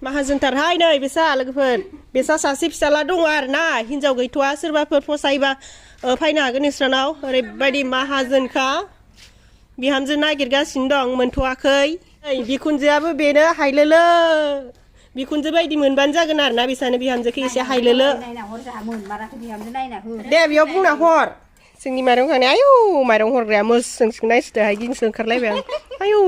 माहाजोनथारहाय नै बेसा लोगोफोर बेसा सासे फिसाला दङ आरो ना हिनजाव गैथ'आ सोरबाफोर फसायोबा फैनो हागोन नोंस्रानाव ओरैबायदि माहाजोनखा बिहामजो नागिरगासिनो दं मोनथ'वाखै बिखुनजोआबो बेनो हायलोलो बिखुनजो बायदि मोनबानो जागोन आरो ना बिसानो बिहामजोखौ एसे हायलोलो दे बेयाव बुंना हर जोंनि माइरं खांनाय आयौ माइरं हरग्राया मोसोंसो नायसोदोहाय गिनोसो ओंखारलायबाय आं आयौ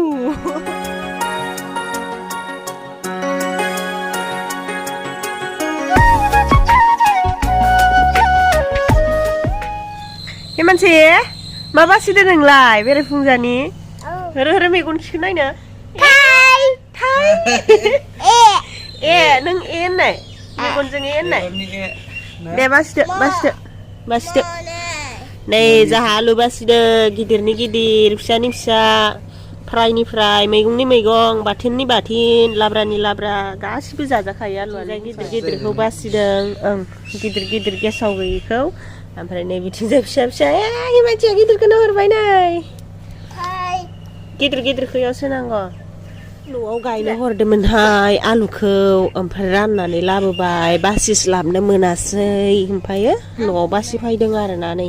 हे मानसि मा बासिदो नोंलाय बेरायफुंजानि होरो होरो मेगन खिखो नायनो थाइ थाइ ए नों ए होननाय मेगनजों ए होननाय दे बासिदो बासिदो बासिदो नै जाहा आलु बासिदो गिदिरनि गिदिर फिसानि फिसा फ्रायनि फ्राय मैगंनि मैगं बाथोननि बाथोन लाब्रानि लाब्रा गासिबो जाजाखायो आलुआ गिदिर गिदिरखौ बासिदों ओं गिदिर गिदिर गेसाव गैयिखौ ओमफ्राय नै बिथिंजाय फिसा फिसा ए मानसिया गिदिरखौनो हरबाय नै गिदिर गिदिरखौ इयावसो नांगौ न'आव गायनो हरदोंमोनहाय आलुखौ ओमफ्राय राननानै लाबोबाय बासिस्लाबनो मोनासै ओमफ्रायो न'आव बासिफैदों आरोना नै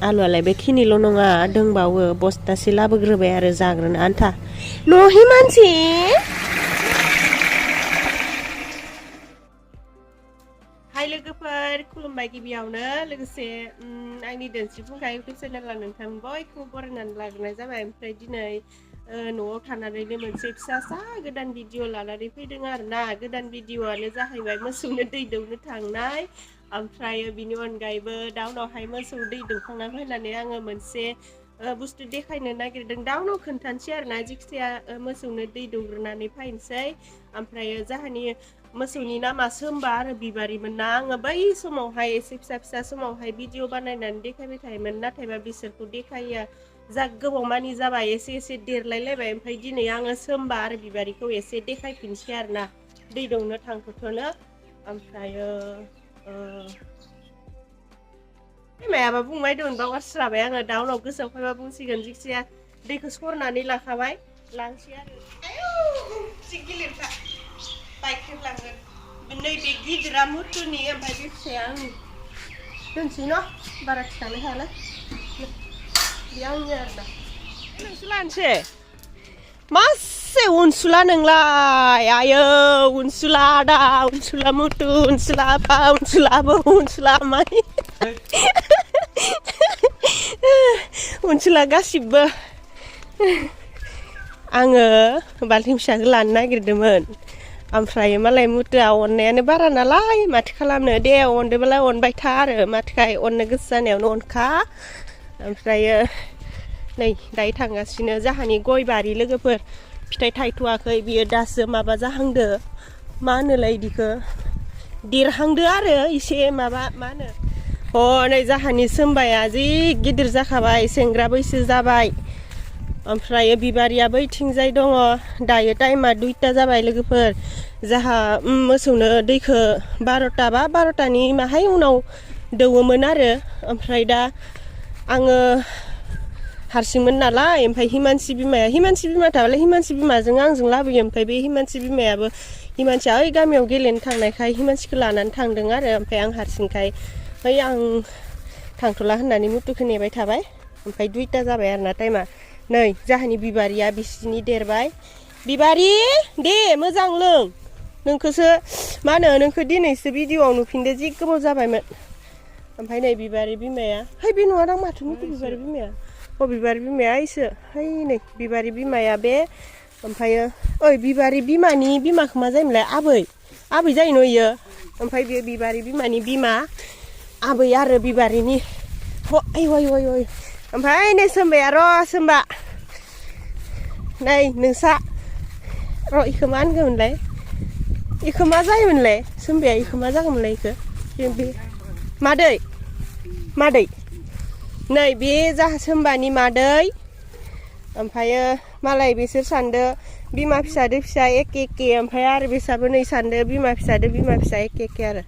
आलुआलाय बेखिनिल' नङा दंबावो बस्थासे लाबोग्रोबाय आरो जाग्रोनो आन्था न'हि मानसि हाय लोगोफोर खुलुमबाय गिबियावनो लोगोसे आंनि धोनस्रि फुंखा इउटुब चेनेलआ नोंथां बयखौबो बरायनानै लाग्रोनाय जाबाय ओमफ्राय दिनै न'आव थानानैनो मोनसे फिसासा गोदान भिडिअ लानानै फैदों आरोना गोदान भिडिअआनो जाहैबाय मोसौनो दै दौनो थांनाय ओमफ्राय बिनि अनगायैबो दाउनावहाय मोसौ दै दौखांना फैनानै आङो मोनसे बुस्थु देखायनो नागिरदों दाउनाव खोन्थानोसै आरोना जिखिजाया मोसौनो दै दौग्रोनानै फैनोसै ओमफ्राय जाहानि मोसौनि नामा सोमबा आरो बिबारिमोन ना आङो बै समावहाय एसे फिसा फिसा समावहाय भिडिअ बानायनानै देखायबाय थायोमोन नाथायबा बिसोरखौ देखायिया जा गोबाव मानि जाबाय एसे एसे देरलायलायबाय ओमफ्राय दिनै आङो सोमबा आरो बिबारिखौ एसे देखायफिनसै आरोना दै दौनो थांथ'नो ओमफ्रायो मायाबा बुंबाय दं बावगारस्राबाय आङो दाउनाव गोसोआव फैबा बुंसिगोन जिखिजाया दैखौ सरनानै लाखाबाय लांसै आरो आयौ जि गिलिरखा बाइखेरलांगोन नैबे गिदिरा मुथुनि ओमफ्राय बे फिसाया आंनि दोनसै न' बारा थिखांनो हायालाय बे आंनि आरोना नोंसो लानोसै मासे उनसुला नोंलाय आयौ उनसुला आदा उनसुला मुथु उनसुला आफा उनसुला आबौ उनसुला आमाइ उनसुला गासिबो आङो बाल्थिं फिसाखौ लानो नागिरदोंमोन ओमफ्राय मालाय मुथुआ अननायानो बारा नालाय माथो खालामनो दे अनदोंबालाय अनबाय था आरो माथोखाय अननो गोसो जानायावनो अनखा ओमफ्रायो नै दायो थांगासिनो जाहानि गय बारि लोगोफोर फिथाइ थायथ'वाखै बियो दासो माबा जाहांदो मा होनोलाय बिदिखौ देरहांदो आरो एसे माबा मा होनो नै जाहानि सोमबाया जि गिदिर जाखाबाय सेंग्रा बैसो जाबाय ओमफ्राय बिबारिया बैथिंजाय दङ दायो टाइमा 2टा जाबाय लोगोफोर जाहा मोसौनो दैखौ 12टा बा 12टानि माहाय उनाव दौवोमोन आरो ओमफ्राय दा आङो हारसिंमोन नालाय ओमफ्राय हिमानसि बिमा थाबालाय हिमानसि बिमाजों आंजों लाबोयो ओमफ्राय बे हिमानसि बिमायाबो हिमानसिया ओइ गामियाव गेलेनो थांनायखाय हिमानसिखौ लानानै थांदों आरो ओमफ्राय आं हारसिंखाय ओइ आं थांथ'ला होननानै मुथुखौ नेबाय थाबाय ओमफ्राय 2टा जाबाय आरोना टाइमा नै जाहानि बिबारिया बिसिनि देरबाय बिबारि दे मोजां लों नोंखौसो मा होनो नोंखौ दिनैसो भिडिअआव नुफिनदो जि गोबाव जाबायमोन ओमफ्राय नै बिबारि बिमाया है बे नङा दां माथो मुथु बिबारि बिमाया बिबारि बिमाया ओइसो है नै बिबारि बिमाया बे ओमफ्रायो ओइ बिबारि बिमानि बिमाखौ मा जायोमोनलाय आबै जायो न' इयो ओमफ्राय बे बिबारि बिमानि बिमा आबै आरो बिबारिनि ओमफ्राय नै सोमबाया र' सोमबा नै नोंसा र' इखौ मा होनगोमोनलाय इखौ मा जायोमोनलाय सोमबाया इखौ मा जागौमोनलाय इखौ बे मादै नै बे जाहा सोमबानि मादै ओमफ्रायो मालाय बिसोर सानदो बिमा फिसादो फिसा एखे ओमफ्राय आरो बिसाबो नै सानदो बिमा फिसा एखे आरो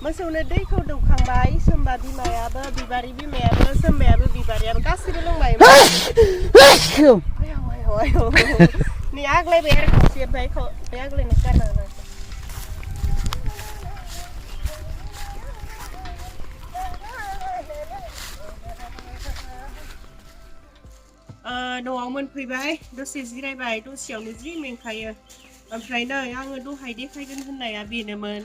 मोसौनो दैखौ दौखांबाय सोमबा बिमायाबो बिबारि बिमायाबो सोमबायाबो बिबारियाबो गासिबो लोंबाय नै आग्लायबाय आरो खावसे ओमफ्राय बे आग्लायनाय गारना न'आव मोनफैबाय दसे जिरायबाय दसेयावनो जि मेंखायो ओमफ्राय नै आङो दहाय देखायगोन होननाया बेनोमोन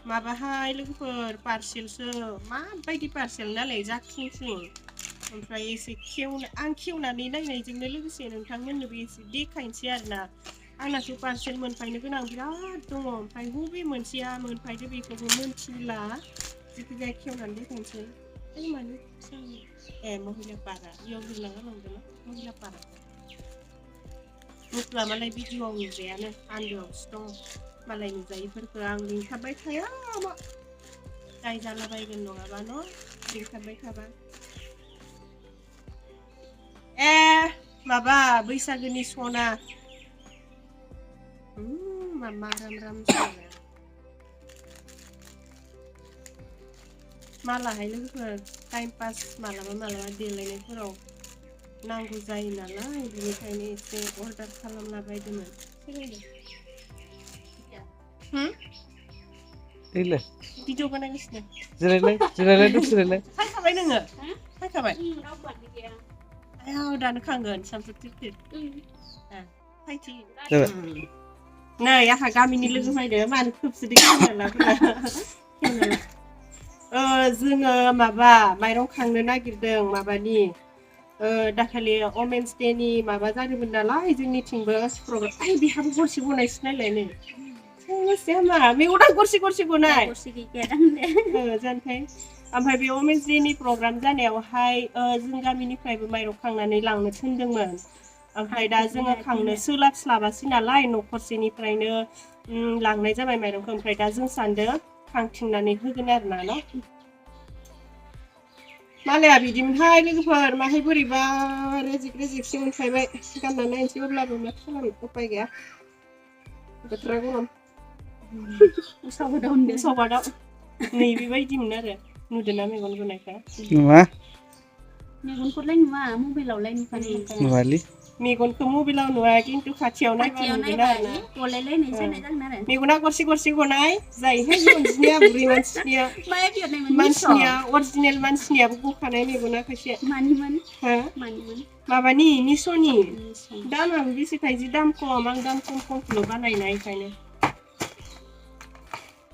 माबाहाय लोगोफोर पार्सेलसो माबायदि पार्सेल नालाय जाखिंसिं ओमफ्राय एसे आं खेवनानै नायनायजोंनो लोगोसे नोंथांमोननोबो एसे देखायनोसै आरोना आंनाथ' पार्सेल मोनफायनो गोनां बिराद दङ ओमफ्राय बबे मोनसेया मोनफायदो बेखौबो मोनथिला जिखिजाया खेवनानै देखायनोसै माने महिलापारा इयाव लिरना गालांदों महिलापारा मुथुआ मालाय भिडिअ'आव नुजायानो आन्दोआवसो दङ मालाय नुजायैफोरखौ आं लिंखारबाय थाया मा दाय जालाबायगोन नङाबा न' लिंखारबाय थाबा माबा बैसागोनि सना मामा राम राम सना मालाहाय लोगोफोर टाइम पास मालाबा देलायनायफोराव नांगौ जायो नालाय बेनिखायनो एसे अर्डार खालामला बायदोंमोन भिडिअ बानायगासिनो जिरायलाय फायखाबाय नोङो फायखाबाय आयाव दानो खांगोन सामफ्राम तिरतिर फायथि नै आंहा गामिनि लोगो फैदो मानो खोबसोदो जोङो माबा माइरं खांनो नागिरदों माबानि दाखालि वमेन्स डेनि माबा जादोंमोन नालाय जोंनिथिंबो प्रग्राम बेहाबो गरसे गनायसो नायलाय मा मेगना गरसे गनाय जानोथाय ओमफ्राय बे वमेन्स डेनि प्रग्राम जानायावहाय जों गामिनिफ्रायबो माइरं खांनानै लांनो थिनदोंमोन ओमफ्राय दा जोङो खांनो सोलाबस्लाबासै नालाय न'खरसेनिफ्रायनो लांनाय जाबाय माइरंखौ ओमफ्राय दा जों सानदों खांथिंनानै होगोन आरोना न' मालाया बिदिमोनहाय लोगोफोर माहाय बोरैबा रेजेकसो मोनफायबाय गानना नायनोसै अब्लाबो मा खालामनो उपाय गैया बोथोरा गरम उसावबादाव नै बेबायदिमोन आरो नुदोंना मेगन गुनायखौ नुवा मेगनखौलाय नुवा मबाइलावलाय नुवालै मेगनखौ मबाइलाव नुवा खिन्थु खाथियाव नायबा नुगोन आरोना गलायलायनाय जानाय जागोन आरो मेगना गरसे गनाय जायोहाय अनजिमाया बुरै मानसिनिया अरिजिनेल मानसिनियाबो गखानाय मेगना खायसे मानिमोन माबानि निस'नि दामाबो बेसे थाइजि दाम खम आं दाम खमखौल' बानायनाय ओंखायनो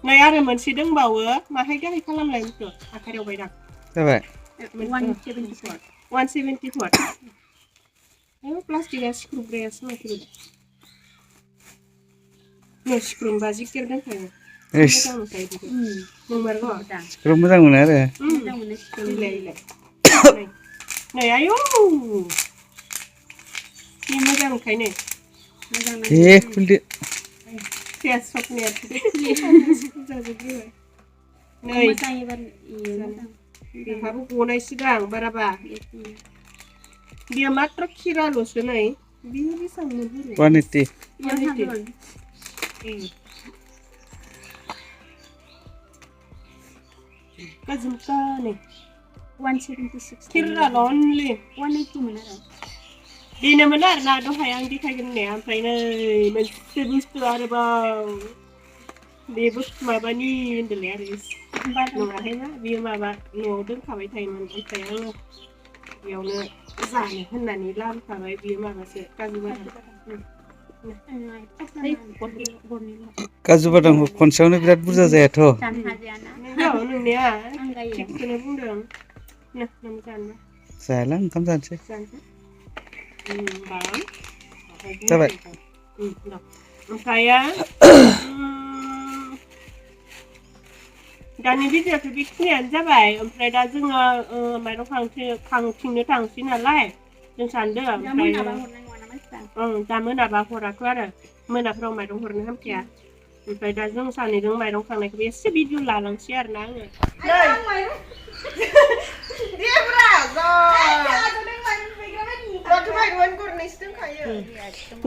नै आरो मोनसे दंबावो माहाय गाहाय खालामलाय बेखौ आखाइयाव बायदां जाबाय 174 प्लास्टिकआ सिख्रुब्रायासो माथो नै सिख्रुबबा जिकेर दंखायो मोजां मोनखायो बेखौ नंमारगौ सिख्रुब मोजां मोनो आरो नै आयौ बे मोजां मोनखायो नै खुलदो नै बेहाबो गनायसोदां बाराबा बियो मात्र खिराल'सो नै बियो बेसेबां 180 गोजोनखा नै 176 खिराल' अनलि 180 मोन आरो बेनोमोन आरोना दहाय आं देखायगोन होननाया ओमफ्राय नै मोनसे बुस्थु आरोबाव बे बुस्थु माबानि होनदोंलाय आरो नङाहाय मा बेयो माबा न'आव दोनखाबाय थायोमोन ओमफ्राय आङो बेयावनो जानो होननानै लाबोखाबाय बेयो माबासो काजु बादामखौ खनसेयावनो बिराद बुरजा जायाथ' नोंनिया थिगखौनो बुंदों जायाला ओंखाम जानोसै जाबाय ओमफ्राय दानि भिडिअ'खौ बेखिनियानो जाबाय ओमफ्राय दा जोङो माइरं खांथिंनो थांसै नालाय जों सानदों ओमफ्राय दा मोनाबा हराथ' आरो मोनाफ्राव माइरं हरनो हामखाया ओमफ्राय दा जों सानैजों माइरं खांनायखौबो एसे भिडिअ लालांसै आरोना आङो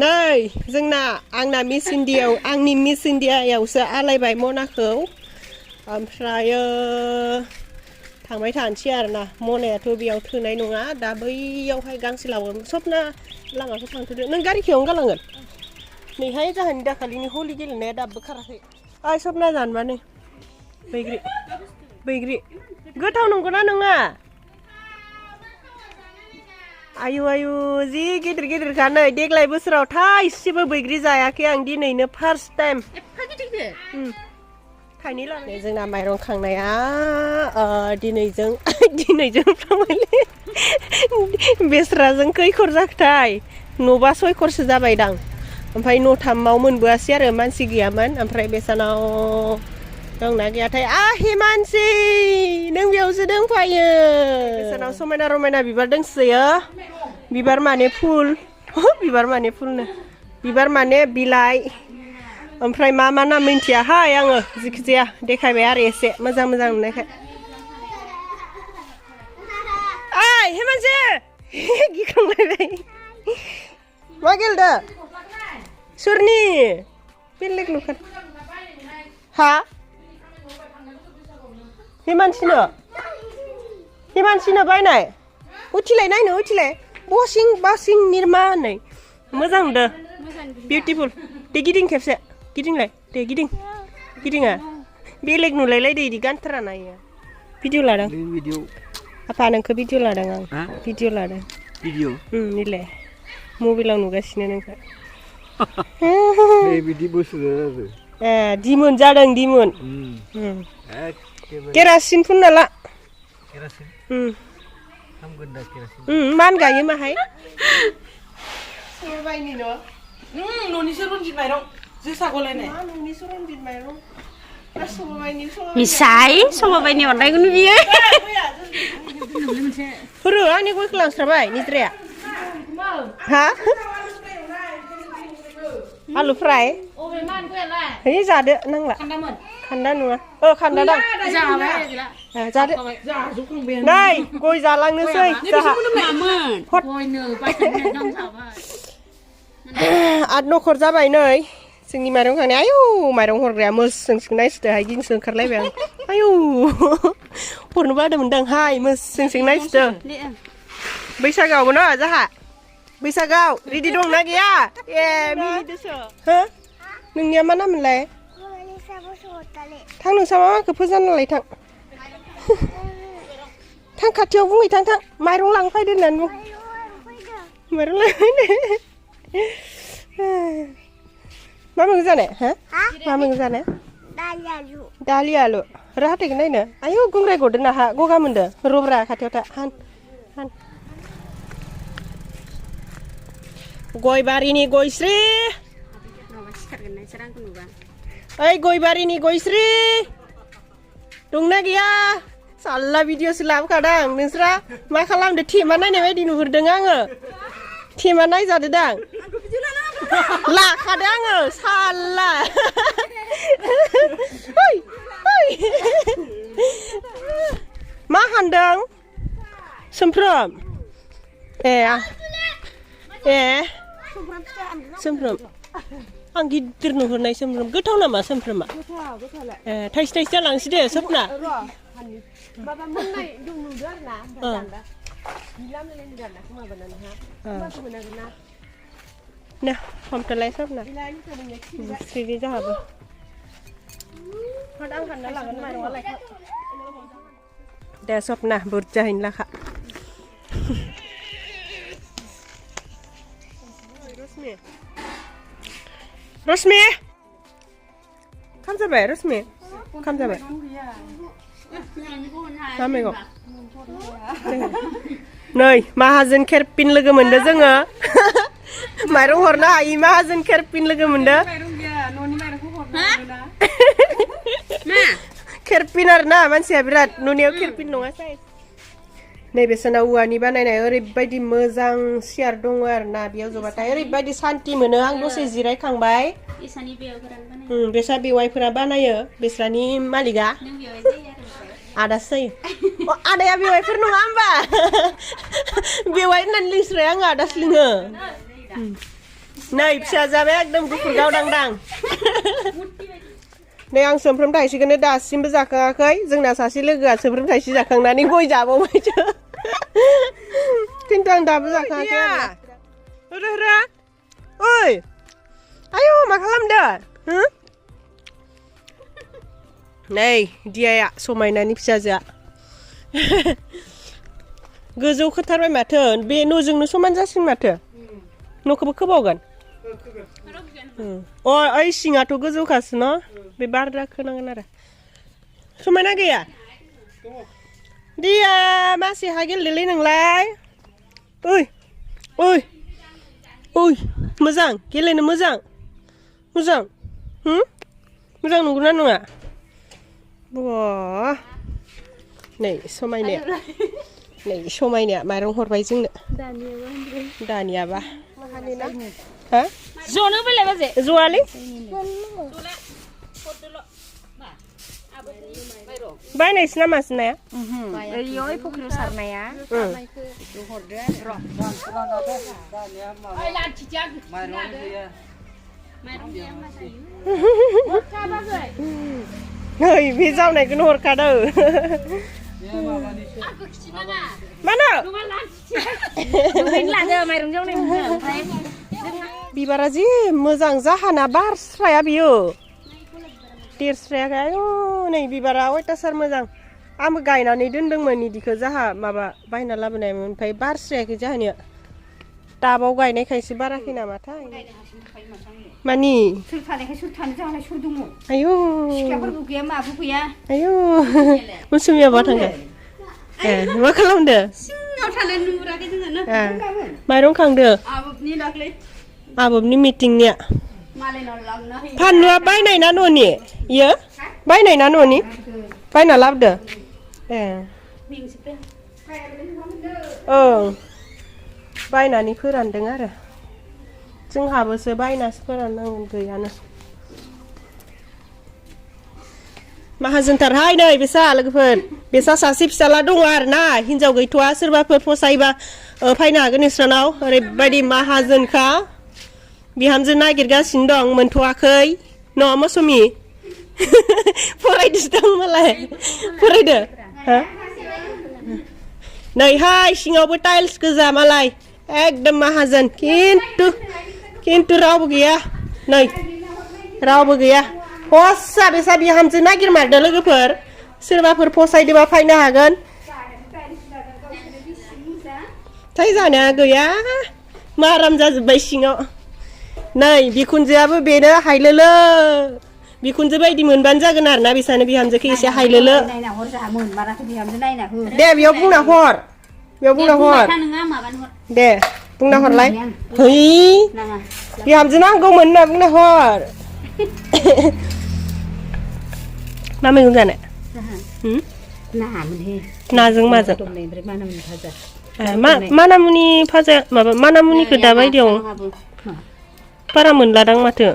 नै जोंना आंनि मिस इण्डियायावसो आलायबाय मनाखौ ओमफ्रायो थांबाय थानोसै आरोना मनायाथ' बेयाव थोनाय नङा दा बैयावहाय गांसे लाबोगोन सबना लामाखौ थांथ'दो नों गारिखौयावनो गालांगोन नैहाय जाहोननि दाखालिनि हलि गेलेनाया दाबो खाराखै आइ सपना जानबा नै बैग्रि गोथाव नंगौना नङा आयु जि गिदिर नै देग्लाय बोसोराव थाइसेबो बैग्रि जायाखै आं दिनैनो फार्स्ट टाइम एफा गिदिर थाइनै लानाय जोंना माइरं खांनाया दिनैजों फ्रामले बेस्राजों खैखर जाखोथाय न'बा 6 खरसो जाबायदां ओमफ्राय न'3आव मोनबोआसै आरो मानसि गैयामोन ओमफ्राय बेसानाव दंना गैयाथाय हिमानसि नों बेयावसो दंफायो बेसानाव समायना रमायना बिबार दंसोयो बिबार माने फुल फुलनो बिबार माने बिलाइ ओमफ्राय मा नाम मिन्थियाहाय आङो जिखिजाया देखायबाय आरो एसे मोजां नुनायखाय हेमानसि गिखांलायबाय मा गेलदो सोरनि बेलेग नुखार हा हिमानसिनो बायनाय उथिलाय नायनो बासिं निरमा होननाय मोजां नुदो बिउटिफुल दे गिदिं खेबसे गिदिंलाय दे गिदिङा बेलेग नुलायलायदो इदि गानथारा नायो भिडिअ लादों आफा नोंखौ भिडिअ लादों आं भिडिअ लादों निलाय मबाइलाव नुगासिनो नोंखौ बिदि बोसोर दिमोन जादों केरासिन फुनना ला मान गायो माहाय न'निसो रनजित माइरं जोसा गलायनाय मिसाय सबाबायनि अननायखौनो बियो फोरो आंनि गयखौ लांस्राबाय निद्राया हा आलु फ्राय है जादो नांला खान्दा नङा खान्दा दां जादो नै गय जालांनोसै जाहा 8 नखर जाबाय नै जोंनि माइरं खांनाय आयौ माइरं हरग्राया मोजांसिन नायसोदोहाय गिनोसो ओंखारलायबाय आं आयौ हरनो बादोंमोनदां हाय मोजांसिन नायसोदो बैसागोआवबो न जाहा बैसागोआव रेडि दंना गैया मिनिदोसो हो नोंनिया मा नाममोनलाय थां नोंसा माखौ फोजानालाय थां खाथियाव बुंहै थां माइरं लांफैदो होननानै बुं माइरं लांफैदो मा मैगं जानाय मा मैगं जानाय दालि आलु र हाथायखौ नायनो आयौ गुंग्राय गदो नाहा गगा मोनदो रब्रा खाथियाव था हान गय बारिनि गयस्रि ओइ गय बारिनि गयस्रि दंना गैया साल्ला भिडिअसो लाबोखादों नोंस्रा मा खालामदो थेमा नायनाय बायदि नुहुरदों आङो थेमा नायजादो दां लाखादो आङो साल्ला मा हानदों सोमफ्रोम सोमफ्रोम आं गिदिर नुहुरनाय सोमफ्रोम गोथाव नामा सोमफ्रोमा थाइसे जालांसै दे सपना नो हमथलाय सपना सिरि जाहाबो आं हानना लागोन माइरंआलाय दे सपना बुरजाहैनो लाखा रश्मि खाम जाबाय रश्मि खाम जाबाय मा मैगं नै माहाजोन खेरपिन लोगो मोनदो जोङो माइरं हरनो हायि माहाजोन खेरपिन लोगो मोनदो खेरपिन आरोना मानसिया बिराद नुनायाव खेरपिन नङा साइज नैबे सानाव औवानि बानायनाय ओरैबायदि मोजां सियार दङ आरोना बेयाव जबाथाय ओरैबायदि सान्ति मोनो आं दसे जिरायखांबाय बेसा बेवाइफोरा बानायो बेस्रानि मालिका आदासो जायो आदाया बेवाइफोर नङा होमबा बेवाइ होननानै लिंस्राय आङो आदासो लिङो नै फिसा जाबाय एकदम गुफुर गावदांदां नै आं सोमफ्रोम थाइसेखौनो दासिमबो जाखाङाखै जोंना सासे लोगोआ सोमफ्रोम थाइसे जाखांनानै गय जाबावबायसो खिन्थु आं दाबो जाखाङाखै आरो ओइ आयौ मा खालामदो हो नै दियाया समायनानि फिसाजोआ गोजौ खोथारबाय माथो बे न'जोंनो समान जासिगोन माथो न'खौबो खोबावगोन अ ओइ सिङाथ' गोजौखासो न' बे बारदा खोनांगोन आरो समायना गैया दिया मासे हा गेलेलै नोंलाय ओइ ओइ ओइ मोजां गेलेनो मोजां मोजां मोजां नंगौना नङा बा नै समायनाया नै समायनाया माइरं हरबाय जोंनो दानियाबा हा ज'नो बेलाय बाजे ज'आलै बायनायसो नामासो नाया ओइयो फुख्रियाव सारनाया नै बे जावनायखौनो हरखादों मानो बिबारा जि मोजां जाहाना बारस्राया बियो देरस्रायाखै आयौ नै बिबारा अयथासार मोजां आंबो गायनानै दोनदोंमोन इदिखौ जाहा माबा बायना लाबोनायमोन ओमफ्राय बारस्रायाखै जाहानिया टाबाव गायनायखायसो बाराखै नामाथाय मानि सोर थानायखाय सोर थानो जाहालाय सोर दङ आयौ सिख्लाफोरबो गैया माबो गैया आयौ उसुमिया बहा थांदो ए मा खालामदो सिङाव थानाय नुराखै जोङो माइरं खांदो आबोबनि दाख्लै आबोबनि मिटिंनिया मालायनाव लांना होयो फानलुआ बायनाय ना न'नि इयो बायनाय ना न'नि बायना लाबोदो ए ओं बायनानै फोरानदों आरो जोंहाबोसो बायनासो फोराननांगोन गैयानो माहाजोनथारहाय नै बेसा लोगोफोर बेसा सासे फिसाला दङ आरो ना हिनजाव गैथ'आ सोरबाफोर फसायोबा फैनो हागोन नोंस्रानाव ओरैबायदि माहाजोनखा बिहामजो नागिरगासिनो दं मोनथ'वाखै न' मौसुमि फरायदोसो दं मालाय फरायदो नैहाय सिङावबो टाइल्स गोजा मालाय एकदम माहाजोन खिन्थु रावबो गैया नै रावबो गैया हस्सा बेसा बिहामजो नागिरमारदो लोगोफोर सोरबाफोर फसायदोबा फैनो हागोन थाय जानाया गैया माराम जाजोब्बाय सिङाव नै बिखुनजोआबो बेनो हायलोलो बिखुनजो बायदि मोनबानो जागोन आरो ना बिसानो बिहामजोखौ एसे हायलोलो दे बेयाव बुंना हर दे बुंना हरलाय है बिहामजो नांगौमोन होनना बुंना हर मा मैगं जानो नाजों माजों मानामुनि भाजा माबा मानामुनिखौ दा बायदियाव बारा मोनलादां माथो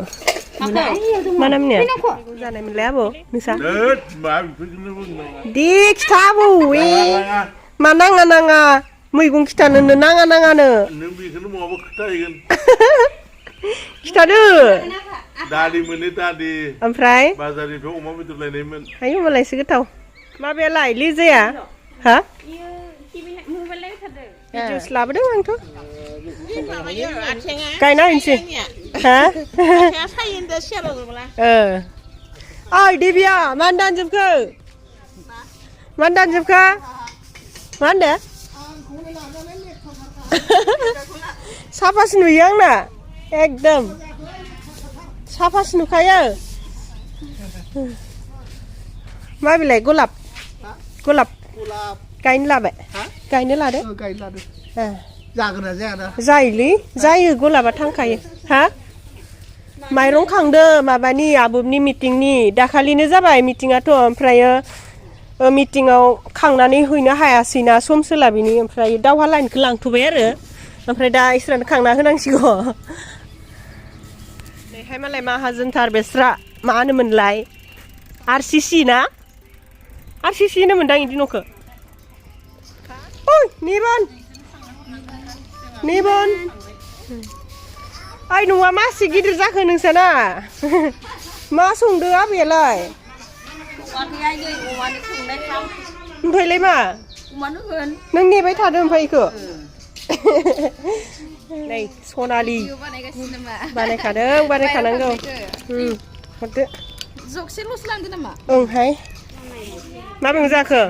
मानामुनिया जानाय मोनलाय आबौ नोंसा दे खिथा आबौ मा नाङा मैगं खिथानोनो नाङानो नों बेखौनो माबा खिथाहैगोन खिथादो दादि मोनो दादि ओमफ्राय बाजारनिफ्राय अमा बेदर लायनायमोन आयौ मालायसो गोथाव माबायालाय लिजाया हा जुस लाबोदों आंथ' गायना होनोसै हा ओइ देबिया मानो दानजोबखो मा होनदो साफासो नुयो आंना एकदम साफासो नुखायो मा बिलाइ गलाप गायनो लाबाय गायनो लादो जागोना जायाना जायोलै जायो गलाबा थांखायो हा माइरं खांदो माबानि आबोबनि मिटिंनि दाखालिनो जाबाय मिटिङाथ' ओमफ्रायो मिटिङाव खांनानै हैनो हायासैना सम सोलाबिनि ओमफ्राय दावहा लाइनखौ लांथ'बाय आरो ओमफ्राय दा इसोरानो खांना होनांसिगौ नैहाय मालाय माहाजोनथार बेस्रा मा होनोमोनलाय RCC ना RCC होनोमोनदां इदि न'खौ ओइ निबन ओइ न'आ मासे गिदिर जाखो नोंसाना मा संदो आबैयालाय ओमफ्रायलाय मा नों नेबाय थादो ओमफ्राय इखौ नै सनालि बानायगासिनो नामा बानायखादों बानायखानांगौ हरदो जगसेल'सो लांदो नामा ओंहाय मा मैगं जाखो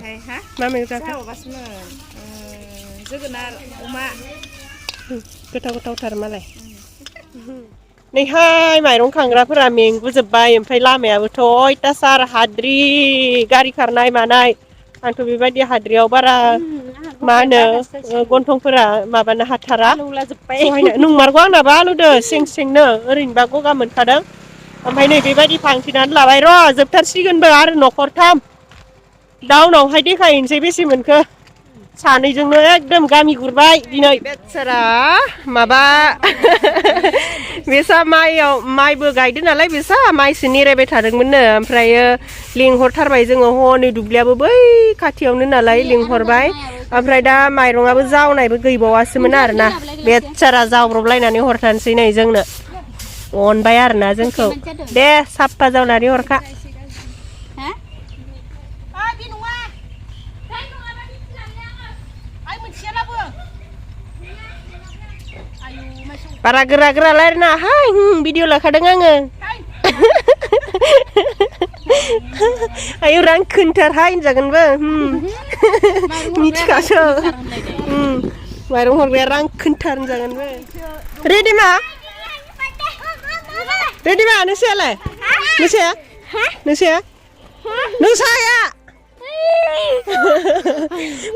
मा मैगं जाखो माबासोमोन जोगोनार अमा गोथाव गोथावथार मालाय नैहाय माइरं खांग्राफोरा मेंगुजोब्बाय ओमफ्राय लामायाबोथ' अयथासार हाद्रि गारि खारनाय मानाय आंथ' बेबायदि हाद्रियाव बारा मा होनो गन्थंफोरा माबानो हाथारा सहायनो नंमारगौ आंनाबो आलुदो सें सेंनो ओरैनोबा गगा मोनखादों ओमफ्राय नै बेबायदि फांथेनानै लाबाय र' जोबथारसिगोनबो आरो न'खरथाम दाउनावहाय देखायनोसै बेसे मोनखो सानैजोंनो एकदम गामि गुरबाय दिनै बेसारा माबा बेसा माइबो गायदो नालाय बेसा माइसो नेरायबाय थादोंमोननो ओमफ्रायो लिंहरथारबाय जोङो हनै दुब्लियाबो बै खाथियावनो नालाय लिंहरबाय ओमफ्राय दा माइरंआबो जावनायबो गैबावासोमोन आरोना बेसारा जावब्रबलायनानै हरथारनोसै नै जोंनो अनबाय आरोना जोंखौ दे साफा जावनानै हरखा बारा गोरा गोरा रायलायनाङाहाय भिडिअ लाखादों आङो आयौ रां खोन्थारहाय होनजागोनबो मिथिखासो माइरं हरग्राया रां खोन्थार होनजागोनबो रेडिमा नोंसायालाय नोंसाया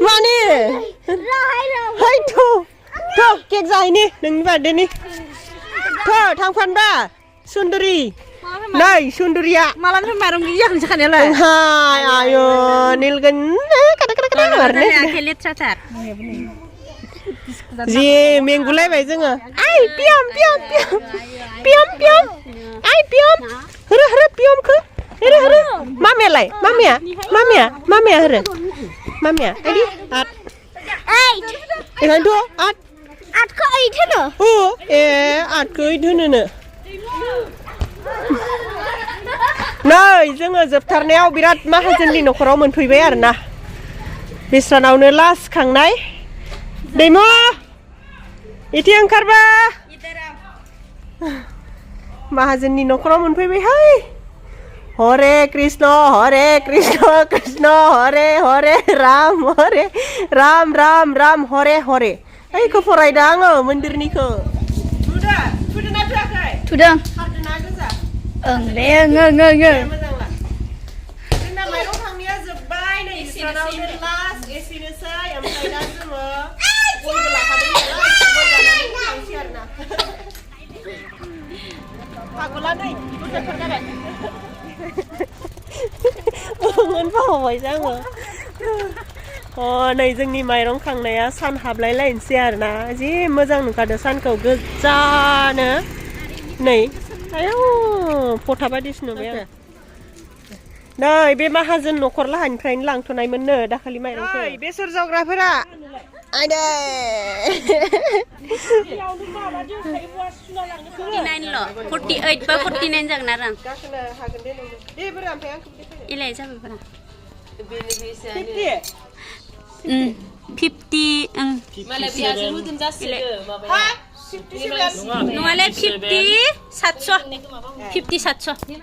माने थ' केक जाहैनि नोंनि बार्थडेनि थ' थांफानोबा सुन्दुरि नै सुन्दुरिया मालानिफ्राय माइरं गैया होनजाखानायालाय हाय आयो निलगोन लेथ्राथार जि मेंगुलायबाय जोङो आइ पियम पियम पियम पियम पियम आइ पियम होरो होरो पियमखौ होरो होरो मामियालाय मामिया होरो मामिया आइदि आट बेखायनोथ' आठखौ 8 होनो ए 8खौ 8 होनोनो नै जोङो जोबथारनायाव बिराद माहाजोननि न'खराव मोनफैबाय आरोना बिस्रानावनो लास्ट खांनाय दैमु इथि ओंखारबा माहाजोननि न'खराव मोनफैबायहाय हरे कृष्ण कृष्ण हरे हरे राम राम हरे हरे ओइखौ फरायदों आङो मन्दिरनिखौ थुदोना थुयाखै थुदों हारदोना गोजा ओं मोजांला जोंना माइरं खांनाया जोब्बाय नै बिस्रानावनो लास्ट एसेनोसै ओमफ्राय दा जोङो गयबो लाखादों नालाय गय जानानै थांसै आरोना फागला नै बुरजाफोर जाबाय मोनबावबाय जोङो नै जोंनि माइरं खांनाया सान हाबलाय लायनोसै आरोना जि मोजां नुखादो सानखौ गोजानो नै आयौ फथा बायदिसो नुबाय आरो नै बे माहाजोन न'खर लाहानिफ्रायनो लांथ'नायमोननो दाखालि माइरंखौ बेसर जावग्राफोरा आयदै 48 बा 49 जागोन आरो आं गाखोनो हागोन दे नोङो दे बोरा ओमफ्राय आंखौ देखायदो इलाय जाबायफोरा 50 मालाय बियाजों मोदोम जासिगोन हा 57 नङाले 50 700